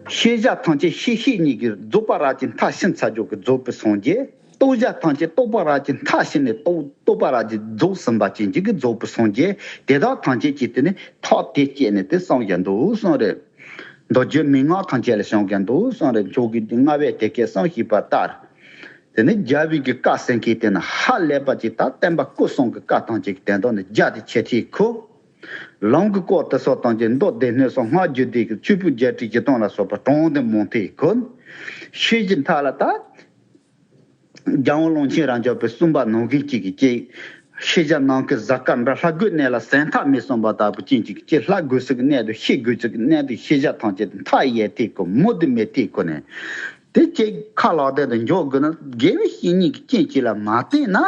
ཤེས་བྱ་ཐམས་ཅད་ཤེས་བྱེད་གཉིས་ཀྱི་རྫོགས་པ་རབ་ཀྱིས་མཐའ་ཕྱིན་ཚར་རྒྱུ་གི་རྫོགས་པའི་སངས་རྒྱས། རྟོགས་བྱ་ཐམས་ཅད་རྟོགས་པ་རབ་ཀྱིས་མཐའ་ཕྱིན་ནས་རྟོགས་རྟོགས་པ་རབ་ཀྱིས་རྫོགས་ཟིན་པ་ཅན་གྱི་གི་རྫོགས་པའི་སངས་རྒྱས། དེ་དག་ཐམས་ཅད་ཀྱིས་དེ་ནི་ཐག་དེ་བཅད་ནས་དེ་གསུངས་ཀྱང་འདུག་གསུངས་རེད། མདོ་རྒྱུད་མན་ངག་ཐམས་ཅད་ལ་བྱུང་ཀྱང་འདུག་གསུངས་རེད། མཆོག་གི་རྔ་བས་དེ་སྐད་གསུངས། ཞེས་པ་ལྟར། དེ་ནི་རྒྱལ་བའི་གི་བཀའ་གསན་མཁན་དེ་ནི་ཧ་ལས་པ་ཅིག། ད་བསྟན་པ་སྐུ་གསུམ་གྱི་བཀའ་ཐམས་ཅད་ཀྱི་དོན་དག་ནི་རྒྱ་དེ་ཆེ་ཐིག་ཁུ། ལམ་གྱི་སྐོར་དུ་སོགས་དང་བཅས་མདོ་སྡེ་སྣོད་སོགས་སྔགས་རྒྱུད་སྡེ་གི་ཆོས་ཕུང་བརྒྱད་ཁྲི་བཞི་སྟོང་ལ་སོགས་པ་དྲང་བདེན་མང་ཐིག་ཁུ། ཤེས་བྱའི་མཐའ་ལ་ད། རྒྱལ་དབང་ཀློང་ཆེན་རབ་འབྱམས་པའི་གསུངས་པ་ནང་བཞིན་གཅིག་གིས་གཅིག། ཤེས་བྱ་ནང་གི་གཟའ་སྐར་འདྲ་ལྷ་དགུའི་གནས་ལ་ཟད་མཐའ་མེད་གསུངས་པ་ལྟ་བུ་ཅན་གྱི་ཅི་ལྷ་དགོས་ས་གི་གནས་དུ་ཤེས་དགོས་ས་གི་གནས་དུ་ཤེས་བྱ་ཐམས་ཅད་དུ་མཐའ་ཡས་ཐིག་གོ་མུ་དུ་མེད་ཐིག་གོ་ནས། དེ་ཅིག་ཁ་ལག་དེ་དུ་འཇོག་དགོས་ན་དགེ་བའི་བཤེས་གཉེན་གྱི་རྐྱེན་གཅིག་ལ་མ་བརྟེན་ན།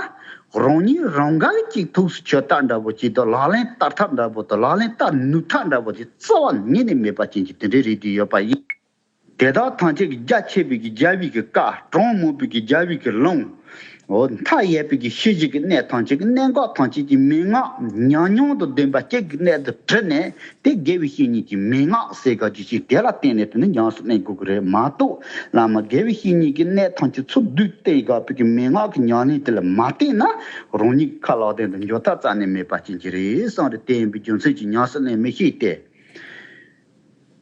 རང་ཉིད་རང་དགའ་གཅིག་ཐུགས་སུ་ཆུད་ལྟ་འདྲ་པོ་ཅིག་དང་ལག་ལེན་བསྟར་ཐབས་འདྲ་པོ་དང་ལག་ལེན་བསྟར་ནུས་ཐབས་འདྲ་པོ་ཅིག་རྩ་བ་ཉིད་ནས་མེད་པ་ཅན་གྱི་དེ་འདྲའི་རིགས་དེ་ཡོད་པ་ཡིན། དེ་དག་ཐམས་ཅད་ཀྱི་རྒྱ་ཆེ་བའི་གི་རྒྱལ་བའི་གི་བཀའ། གྲངས་མང་པོའི་གི་རྒྱལ་བའི་གི་ལུང་། འོ་མཐའ་ཡས་པའི་གི་ཤེས་བྱའི་གི་གནས་ཐམས་ཅད་ཀྱི་གནད་འགག་ཐམས་ཅད་ཀྱི་མན་ངག་ཉམས་མྱོང་དང་ལྡན་པ་གཅིག་གི་གནས་དུ་དྲིལ་ནས་དེ་དགེ་བའི་བཤེས་གཉེན་གྱི་མན་ངག་ཟེར་ག་རྒྱུ་ཞིག་དེ་ལ་བརྟེན་ནས་དེ་ནི་ཉམས་སུ་ལེན་དགོས་ཀྱི་རེད་མ་གཏོགས། བླ་མ་དགེ་བའི་བཤེས་གཉེན་གྱི་གནས་ཐམས་ཅད་ཚུར་བསྡུས་བསྟན་དགོས་པའི་གི་མན་ངག་གི་ཉམས་ལེན་དེ་ལ་མ་བརྟེན་ན་རང་ཉིད་ཁ་ལག་སྟེང་དུ་འཇོག་ཐབས་རྩ་ནས་མེད་པ་ཅན་གྱི་རེད་གསུངས་རེད། དེ་ཡིན་པའི་རྒྱུ་མཚན་གྱིས་ཉམས་སུ་ལེན་མི་ཤེས་ཏེ།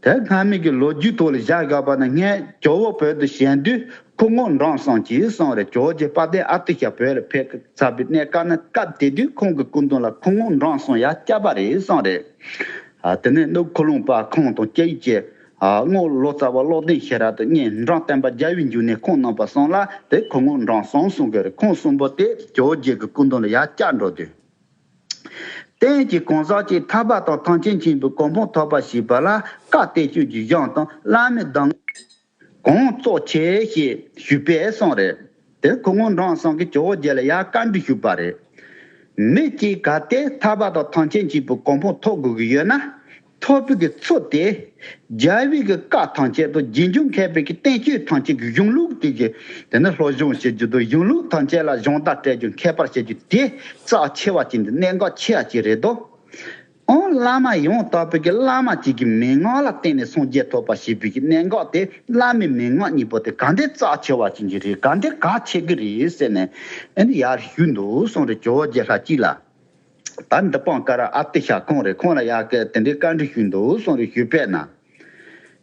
དེ་སྔ་མའི་གི་ལོ་རྒྱུས་ཐོག་ལ་བཞག་དགོས་པ་ན་སྔོན་ཇོ་བོ་བོད་དུ་བཞུགས་དུས་ཁུ་རྔོག་འབྲོམ་གསུམ་གྱིས་གསུངས་རེད། ཇོ་བོ་རྗེ་དཔལ་ལྡན་ཨ་ཏི་ཤ་བོད་ལ་ཕེབས་ཚར་བའི་གནས་སྐབས་ན་སྐབས་དེ་དུས་ཁོང་གི་སྐུ་མདུན་ལ་ཁུ་རྔོག་འབྲོམ་གསུམ་ཡར་བཅར་བ་རེད་གསུངས་རེད། ཨ་དེ་ནས་ནུབ་ཁུ་ལུང་པ་ཁོང་དང་སྐྱེས་ཡུལ་གྱི་ཨ་རྔོག་ལོ་ཙཱ་བ་བློ་ལྡན་ཤེས་རབ་དང་གཉིས་འབྲོམ་སྟོན་པ་རྒྱལ་བའི་འབྱུང་གནས་ཁོང་རྣམ་པ་གསུམ་ལ་དེ་ཁུ་རྔོག་འབྲོམ་གསུམ་གསུང་གི་རེད། ཁོང་གསུམ་པོ་དེ་ཇོ་བོ་རྗེ་གི་སྐུ་མདུན་ལ་ཡར་བཅར་འགྲོ་དུས། རྟེན་གྱི་གང་ཟག་ཅིག་ཐར་པ་དང་ཐམས་ཅད་མཁྱེན་པའི་གོ་འཕང་ཐོབ་པ་ཞེས་པ་ལ་བཀའ་བསྟན་བཅོས་ཀྱི་གཞུང་དང་བླ་མའི་གདམས་གང་གཙོ་ཆེ་ཞེས་ཞུས་པས་གསུངས་རེད། དེ་ཁུ་རྔོག་འབྲོམ་གསུམ་གྱིས་ཇོ་བོ་རྗེ་ལ་ཡར་བཀའ་འདྲི་ཞུས་པ་རེད། མི་གཅིག་གལ་ཏེ་ཐར་པ་དང་ཐམས་ཅད་མཁྱེན་པའི་གོ་འཕང་ཐོབ་དགོས་ཀྱི་ཡོད་ན། ཐོབ་པའི་གི་ཚུལ་དེ། རྒྱལ་བའི་གི་བཀའ་ཐམས་ཅད་དང་རྗེས་འཇུག་མཁས་པའི་གི་བསྟན་བཅོས་ཐམས་ཅད་ཀྱི་གཞུང་ལུགས་དེ་གི་དེ་ནི་སློབ་སྦྱོང་བྱེད་རྒྱུ་དང་གཞུང་ལུགས་ཐམས་ཅད་ལ་སྦྱོང་བརྡར་སྤྲད་རྒྱུ་མཁས་པར་བྱེད་རྒྱུ་དེ་རྩ་ཆེ་བ་ཅིག་འདི་གནད་འགག་ཆེ་བ་ཅིག་རེད་དོ། ཨང་བླ་མ་ཡང་དག་པའི་གི་བླ་མ་གཅིག་གི་མན་ངག་ལ་བརྟེན་ནས་སངས་རྒྱས་ཐོབ་པ་ཞེས་པའི་གི་གནད་འགག་དེ་བླ་མའི་མན་ངག་གཉིས་པོ་དེ་ག་འདྲའི་རྩ་ཆེ་བ་ཅིག་གི་རེད། ག་འདྲའི་གལ་ཆེ་གི་རེད་ཟེར་ནས་ཨ་ནི་ཡར་ཞུས་འདུག་གསུངས་རེད། ཇོ་བོ་རྗེ་ལྷ་གཅིག་ལ། ད་འདི་སྤང་ཀ་ར་ཨ་ཏི་ཤ་ཁོང་རེད། ཁོང་ལ་ཡག་གི་དེ་འདྲའི་བཀའ་འདྲི་ཞུས་འདུག་གསུངས་རེད། ཞུས་པས་ན།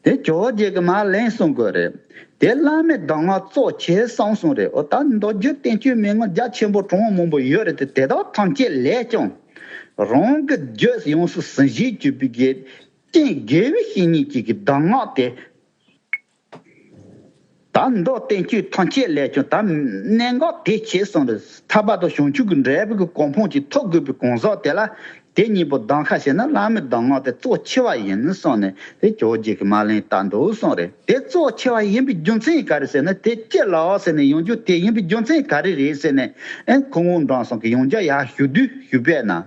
དེ་ཇོ་བོ་རྗེ་གི་མར་ལན་གསུང་དགོས་རེད། དེ་བླ་མའི་གདམས་ངག་གཙོ་ཆེ་གསུངས་གསུངས་རེད། འོ་ད་མདོ་རྒྱུད་བསྟན་བཅོས་མན་ངག་རྒྱ་ཆེན་པོ་གྲངས་མང་པོ་ཡོད་རེད་དེ་དེ་དག་ཐམས་ཅད་ལས་ཀྱང་། རང་གི་རྒྱུད་ཡོངས་སུ་ཟིན་བྲིས་བཅུག་པའི་གི་རྐྱེན་དགེ་བའི་བཤེས་གཉེན་གཅིག་གི་གདམས་ངག་དེ། ད་མདོ་བསྟན་བཅོས་ཐམས་ཅད་ལས་ཀྱང་ད་གནད་འགག་དེ་ཆེ་གསུངས་རེད། ཐར་པ་དང་བྱང་ཆུབ་ཀྱི་འབྲས་བུ་གི་གོ་འཕང་ཅིག་ཐོབ་དགོས་པའི་གང་ཟག་དེ་ལ་དེ་གཉིས་པོ་གདམ་ཁ་བྱས་ན་བླ་མའི་གདམས་ངག་དེ་གཙོ་ཆེ་བ་ཡིན་གསུངས་ནས་དེ་ཇོ་བོ་རྗེ་གི་མར་ལན་བཏབ་འདུག་གསུངས་རེད། དེ་གཙོ་ཆེ་བ་ཡིན་པའི་རྒྱུ་མཚན་ག་རེ་ཟེར་ན་དེ་ཅི་ལའོ་ཟེར་ནས་ཡང་བསྐྱར་དེ་ཡིན་པའི་རྒྱུ་མཚན་ག་རེ་རེད་ཟེར་ནས་ཨེ་ཁུ་རྔོག་འབྲོམ་གསུམ་གྱིས་ཡང་བསྐྱར་ཡར་ཞུ་དུས་ཞུས་པས་ན།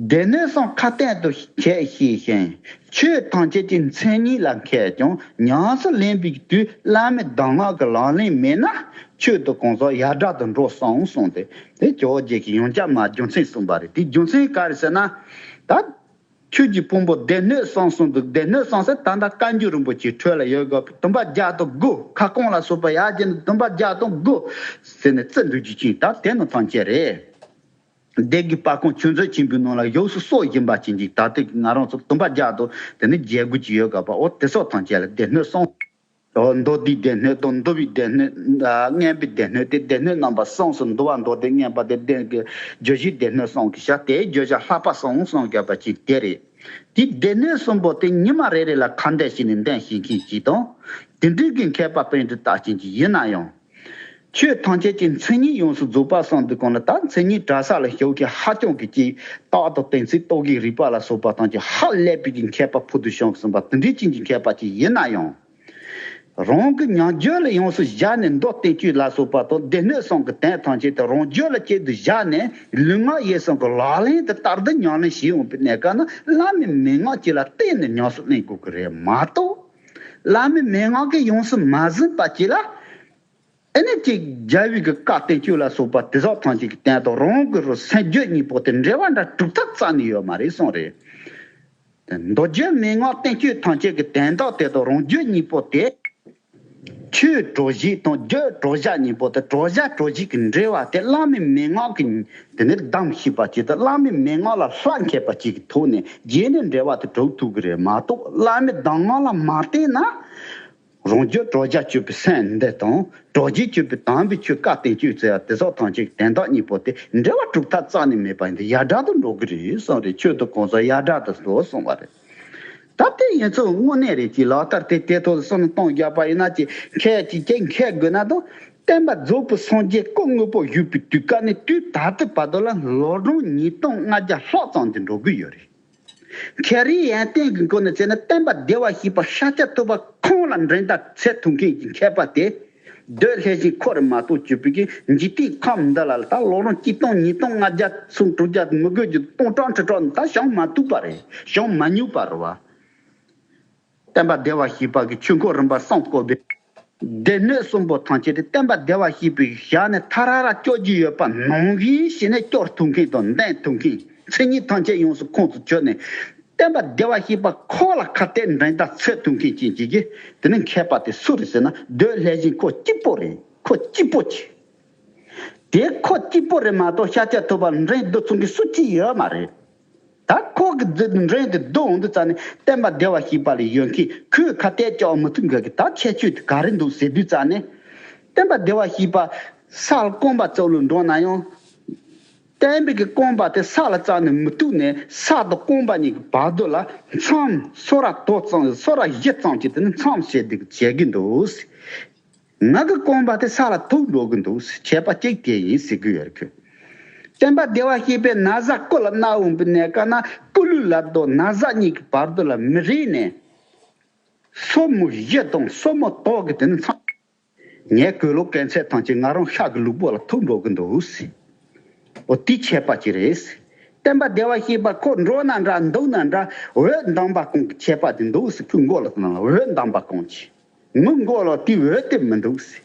སྡེ་སྣོད་གསུམ་ཁ་ཏོན་དུ་བྱས་ཤེས་ཤིང་། ཆོས་ཐམས་ཅད་ཀྱི་མཚན་ཉིད་ལ་མཁས་ཀྱང་ཉམས་སུ་ལེན་པའི་དུས་བླ་མའི་གདམས་ངག་གི་ལག་ལེན་མེད་ན་ཆོས་དང་གང་ཟག་ཡ་བྲལ་དུ་འགྲོ་གསུངས་གསུངས་ཏེ་དེ་ཇོ་བོ་རྗེ་གིས་ཡང་བསྐྱར་མར་རྒྱུ་མཚན་གསུངས་པ་རེད། དེ་རྒྱུ་མཚན་ག་རེ་ཟེར་ན། ད་ཆོས་ཀྱི་ཕུང་པོ་སྡེ་སྣོད་གསུམ་གསུངས་འདུག་སྡེ་སྣོད་གསུམ་ཟེར་ད་ལྟ་བཀའ་འགྱུར་རིན་པོ་ཆེའི་ཁྲོད་ལ་ཡོད་དགོས་པའི་བསྡོམས་པ་བརྒྱ་དང་དགུ་ཁ་སྐོང་ལ་སོགས་པ་ཡར་བརྒྱན་ནས་བསྡོམས་པ་བརྒྱ་དང་དགུ་ཟེར་ནས་བརྩི་འདུག་རྒྱུ་ཅིག་ད་དེ་ནི་ཐམས་ཅད་རེད། སྡེ་དགེ་པ་ཁོང་ཆོས་མཛོད་ཆེན་པོའི་ནང་ལ་ཡོངས་སུ་གསོག་བཞིན་པ་ཅན་གྱི་ད་ལྟའི་ང་རང་ཚོ་བསྡོམས་པ་བརྒྱ་དང་དེ་ནས་བརྒྱད་དགུ་ཅིག་ཡོད་དགོས་པ། འོ་དེ་སོགས་ཐམས་ཅད་ལ་སྡེ་སྣོད་གསུམ། འོ་མདོ་སྡེའི་སྡེ་སྣོད་དང་འདུལ་བའི་སྡེ་སྣོད། ཨ་མངོན་པའི་སྡེ་སྣོད་དེ་སྡེ་སྣོད་རྣམ་པ་གསུམ་སུ་འདུལ་བ་མདོ་སྡེ་མངོན་པ་སྡེ་སྡེ་གི་བརྗོད་གཞིའི་སྡེ་སྣོད་གསུམ་གྱི་ཤ་དེའི་བརྗོད་བྱ་བསླབ་པ་གསུམ་གསུམ་བརྒྱབ་པ་ཅིག་དེ་རེད། དེའི་སྡེ་སྣོད་གསུམ་པོ་དེ་ཉི་མ་རེ་རེ་ལ་ཁ་འདོན་བྱས་ནས་འདོན་ཤེས་མཁན་ཅིག་དང་། དེ་འདྲའི་གི་མཁས་པ་པཎ་གྲུབ་རྟགས་ཅན་ཅིག་ཡིན་ན་ཡང་། ཆོས་ཐམས་ཅད་ཀྱི་མཚན་ཉིད་ཡོངས་སུ་རྫོགས་པ་གསུངས་དུས་གང་ལ་ད་མཚན་ཉིད་གྲྭ་ས་ལ་ཞུགས་མཁན་ཧ་ཅང་གི་ཅིག་རྟགས་དང་དོན་ཚན་རྟོག་གེའི་རིགས་པ་ལ་སོགས་པ་ཐམས་ཅད་ཧ་ལས་པའི་གི་མཁས་པ་ཕུལ་དུ་བྱུང་གསུངས་པ་དེ་འདྲའི་ཅན་གྱི་མཁས་པ་ཅིག་ཡིན་ན་ཡང་། རང་གི་ཉམས་རྒྱུད་ལ་ཡོངས་སུ་བཞག་ནས་མདོ་བསྟན་བཅོས་ལ་སོགས་པ་དང་སྡེ་སྣོད་གསུམ་གྱི་དོན་ཐམས་ཅད་དེ་རང་རྒྱུད་ལ་གཅིག་ཏུ་བཞག་ནས་ལུས་ངག་ཡིད་གསུམ་གྱི་ལག་ལེན་དུ་བསྟར་ཏེ་ཉམས་ལེན་བྱེད་འོང་པའི་གནས་སྐབས་ན་བླ་མའི་མན་ངག་ཅིག་ལ་བརྟེན་ནས་ཉམས་སུ་ལེན་དགོས་ཀྱི་རེད་མ་གཏོགས། བླ་མའི་མན་ངག་གིས་ཡོངས་སུ་མ་ཟིན་པ་ཅིག་ལ། ཨེ་ནས་ཅིག་རྒྱལ་བའི་གི་བཀའ་བསྟན་བཅོས་ལ་སོགས་པ་དེ་དག་ཐམས་ཅད་ཀྱི་དོན་དང་རང་གི་རུ་སེམས་རྒྱུད་གཉིས་པོ་དེ་འབྲེལ་བ་འདྲ་གྲུབ་ཐབས་རྩ་ནས་ཡོད་མ་རེད་གསུངས་རེད། མདོ་རྒྱུད་མན་ངག་བསྟན་བཅོས་ཐམས་ཅད་ཀྱི་དོན་དག་དེ་དང་རང་རྒྱུད་གཉིས་པོ་དེ། ཆོས་གྲོགས་བཞི་དང་རྒྱུད་གྲོགས་བཞི་གཉིས་པོ་དེ་གྲོགས་བཞི་གྲོགས་བཞི་གི་འབྲེལ་བ་དེ་བླ་མའི་མན་ངག་གི་དེ་ནས་གདམས་ཤེས་པ་ཅིག་དང་བླ་མའི་མན་ངག་ལ་ལྷ་མཁས་པ་ཅིག་གི་ཐོག་ནས་རྗེས་ནས་འབྲེལ་བ་དེ་གྲུབ་ཐུབ་ཀྱི་རེད་མ་གཏོགས་བླ་མའི་གདམས་ངག་ལ་མ་བརྟེན་ན། རང་རྒྱུད་གྲོགས་བཞི་གཅོད་པའི་སེམས་འདི་དང་གྲོགས་བཞི་གཅོད་པའི་དམ་པའི་ཆོས་བཀའ་བསྟན་བཅོས་ཟེར་བ་དེ་སོགས་ཐམས་ཅད་དོན་དག་གཉིས་པོ་དེ་འབྲེལ་བ་གྲུབ་ཐབས་རྩ་ནས་མེད་པ་ཡིན་ཏེ་ཡ་བྲལ་དུ་འགྲོ་གི་རེད་གསུངས་རེད། ཆོས་དང་གང་ཟག་ཡ་བྲལ་དུ་འགྲོ་གསུངས་པ་རེད། ད་དེ་ཡིན་ཚུལ་དངོས་གནས་རེད་ཅེས་ལག་བསྟར་དེ་དེ་ཐོག་ཏུ་སོང་ནས་གཏོང་རྒྱག་པ་ཡིན་ན་ཅེས་མཁས་ཅིག་ཅེས་མཁས་དགོས་ན་དང་། བསྟན་པ་རྫོགས་པའི་སངས་རྒྱས་སྐུ་དངོས་པོ་བཞུགས་པའི་དུས་སྐབས་ནས་དུས་ད་ལྟའི་བར་དུ་ལ་ལོ་གྲངས་ཉིས་སྟོང་ལྔ་བརྒྱ་ལྷག་ཙམ་དུ་འགྲོ་གི་ཡོད་རེད། ཁེ་རི་ཡན་ཏན་གྱི་སྒོ་ནས་བྱས་ན་བསྟན་པ་བདེ་བར་གཤེགས་པ་ཤཱཀྱ་ཐུབ་པ་ཁོང་ལ་འགྲན་ཟླ་བྱེད་ཐུབ་མཁན་གྱི་མཁས་པ་དེ། རྡོ་ལྷས་བྱིན་ཁོ་རེ་མ་གཏོགས་གྱུར་པའི་གི་འཇིག་རྟེན་ཁམས་འདི་ལ་ད་ལོ་གྲངས་ཆིག་སྟོང་ཉིས་སྟོང་ལྔ་བརྒྱ་སུམ་དྲུག་བརྒྱ་མི་དགོས་རྒྱུ་སྟོང་ཕྲག་ཁྲི་ཕྲག་ད་བྱང་མ་ཐུབ་པ་རེད། བྱང་མ་མྱོང་པ་རེད་བ། བསྟན་པ་བདེ་བར་གཤེགས་པ་གི་ཆོས་འཁོར་རིམ་པ་གསུམ་བསྐོར་བའི་སྡེ་སྣོད་གསུམ་པོ་ཐམས་ཅད་དེ་བསྟན་པ་བདེ་བར་གཤེགས་པའི་ཞལ་ནས་ཐ་ར་ར་སྐྱོར་རྒྱུ་ཡོད་པ་ནང་བཞིན་བྱས་ནས་སྐྱོར་ཐུབ་མཁན་དང་འདོན་ཐུབ་མཁན་མཚན་ཉིད་ཐམས་ཅད་ཡོངས་སུ་ཁོང་དུ་ཆུད་ནས་བསྟན་པ་བདེ་བར་གཤེགས་པ་ཁོ་ལ་ཁ་གཏད་འགྲན་ཟླ་བྱེད་ཐུབ་མཁན་ཅན་གྱི་གི་དེ་ནི་མཁས་པ་དེ་སུ་རེད་ཟེར་ན་རྡོ་ལྷས་བྱིན་ཁོ་གཅིག་པོ་རེད། ཁོ་གཅིག་པོ་ཅིག་དེ་ཁོ་གཅིག་པོ་རེད་མ་གཏོགས་ཤཱཀྱ་ཐུབ་པ་འགྲན་བསྡུར་ཚུགས་མཁན་སུ་གཅིག་ཡོད་མ་རེད། ད་ཁོ་གི་འདི་འགྲན་དེ་བསྡུར་འོང་དུས་ཙ་ནས་བསྟན་པ་བདེ་བར་གཤེགས་པ་ལ་ཡོད་མཁན་ཁོས་ཁ་གཏད་གཅོག་མི་ཐུབ་མཁན་གྱི་ད་ཁྱད་ཆོས་དེ་ག་རེ་འདུག་ཟེར་དུས་ཙ་ནས། བསྟན་པ་བདེ་བར་གཤེགས་པ་ས་ལ་རྐང་པ་བཙུགས་ལ་འགྲོ་ན་ཡང་། བསྟན་པའི་གི་རྐང་པ་དེ་ས་ལ་བཙུགས་ནས་མི་ཐུག་ནས་ས་དང་རྐང་པ་གཉིས་ཀྱི་བར་དུ་ལ་མཚམས་སོ་ར་དོ་ཙམ་སོ་ར་བཞི་ཙམ་གྱི་དེ་ནི་མཚམས་བྱས་ཏེ་བྱེད་ཀྱི་འདུག་ང་གི་རྐང་པ་དེ་ས་ལ་ཐུག་འགྲོ་གི་འདུག་བྱས་པ་གཅིག་དེ་ཡིན་ཟེར་གི་ཡོད་རེད་ཁོས། བསྟན་པ་བདེ་བར་གཤེགས་པའི་ན་བཟའ་སྐུ་ལ་གནང་འོང་པའི་གནས་སྐབས་ན་སྐུ་ལུས་ལ་དོ་ན་བཟའ་གཉིས་ཀྱི་བར་དུ་ལ་མི་རིང་ནས། སོར་མོ་བཞི་དང་སོར་མོ་དག་གི་དེ་ནི་མཚམས། ངའི་གོས་ལོག་གན་ཚད་ཐམས་ཅད་ང་རང་ཤ་གི་ལུས་པོ་ལ་ཐུག་འགྲོ་གི་འདུག་ཟེར། འོ་དེ་ཁྱད་པར་ཅིག་རེད་ཟེར། བསྟན་པ་བདེ་བར་གཤེགས་པ་ཁོ་འགྲོ་ན་འདྲ་འདུག་ན་འདྲ་འོད་མདངས་པ་གང་གི་ཁྱད་པར་དེ་འདུག་ཟེར། ཁོའི་མགོ་ལ་ལྟ་ན་འོད་མདངས་པ་གང་ཅིག་ངའི་མགོ་ལ་དེ་འོད་དེ་མི་འདུག་ཟེར།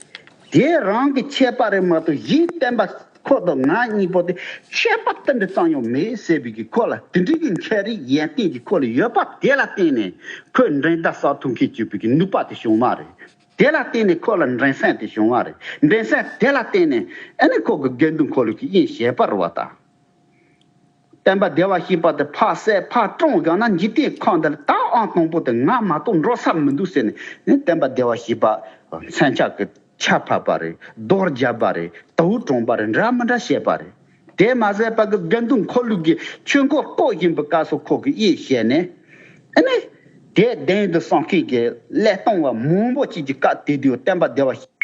དེ་རང་གི་ཁྱད་པར་རེད་མ་གཏོགས་གཞན་བསྟན་པ་ཁོ་དང་ང་གཉིས་པོ་དེ་ཁྱད་པར་དེ་འདྲ་ཙམ་ཡང་མེད་ཟེར་བའི་གི་ཁོ་ལ་དེ་འདྲའི་གི་མཁས་རིག་ཡོན་ཏན་གྱི་ཁོ་ལ་ཡོད་པ་དེ་ལ་བརྟེན་ནས་ཁོས་འགྲན་ཟླ་བྱེད་ཐུབ་མཁན་གྱི་པའི་གི་ནུས་པ་དེ་བྱུང་བ་རེད། དེ་ལ་བརྟེན་ནས་ཁོ་ལ་འགྲན་སེམས་དེ་བྱུང་བ་རེད། འགྲན་སེམས་དེ་ལ་བརྟེན་ནས་ཨ་ནི་ཁོ་གི་དགེ་འདུན་འཁོར་ལོ་གི་དབྱེན་བྱས་པ་རེད་བ་ད། བསྟན་པ་བདེ་བར་གཤེགས་པ་དེ་ཕར་བསད་ཕར་བཀྲོངས་བཞག་ན་འཇིག་རྟེན་ཁམས་འདི་ལ་ད་ཨང་དང་པོ་དེ་ང་མ་གཏོགས་འགྲོ་ས་མི་འདུག་ཟེར་ནས་ནི་བསྟན་པ་བདེ་བར་གཤེགས་པ་མཚོན་ཆ་གི་ཆར་ཕབ་པ་རེད། རྡོ་བརྒྱབ་པ་རེད། དུར་བཀྲོངས་པ་རེད། འདྲ་མི་འདྲ་བྱས་པ་རེད། དེ་མ་ཟད་པ་གི་དགེ་འདུན་འཁོར་ལོ་གི་ཆོས་འཁོར་བསྐོར་བཞིན་པའི་སྐབས་སུ་ཁོ་གི་དབྱེན་བྱས་ནས་ཨ་ནི་དེ་བདེན་དུ་བསམ་མཁན་གྱི་ཀླད་སྟོང་བ་མང་པོ་ཅིག་གི་སྐབས་དེ་དུས་བསྟན་པ་བདེ་བར་གཤེགས་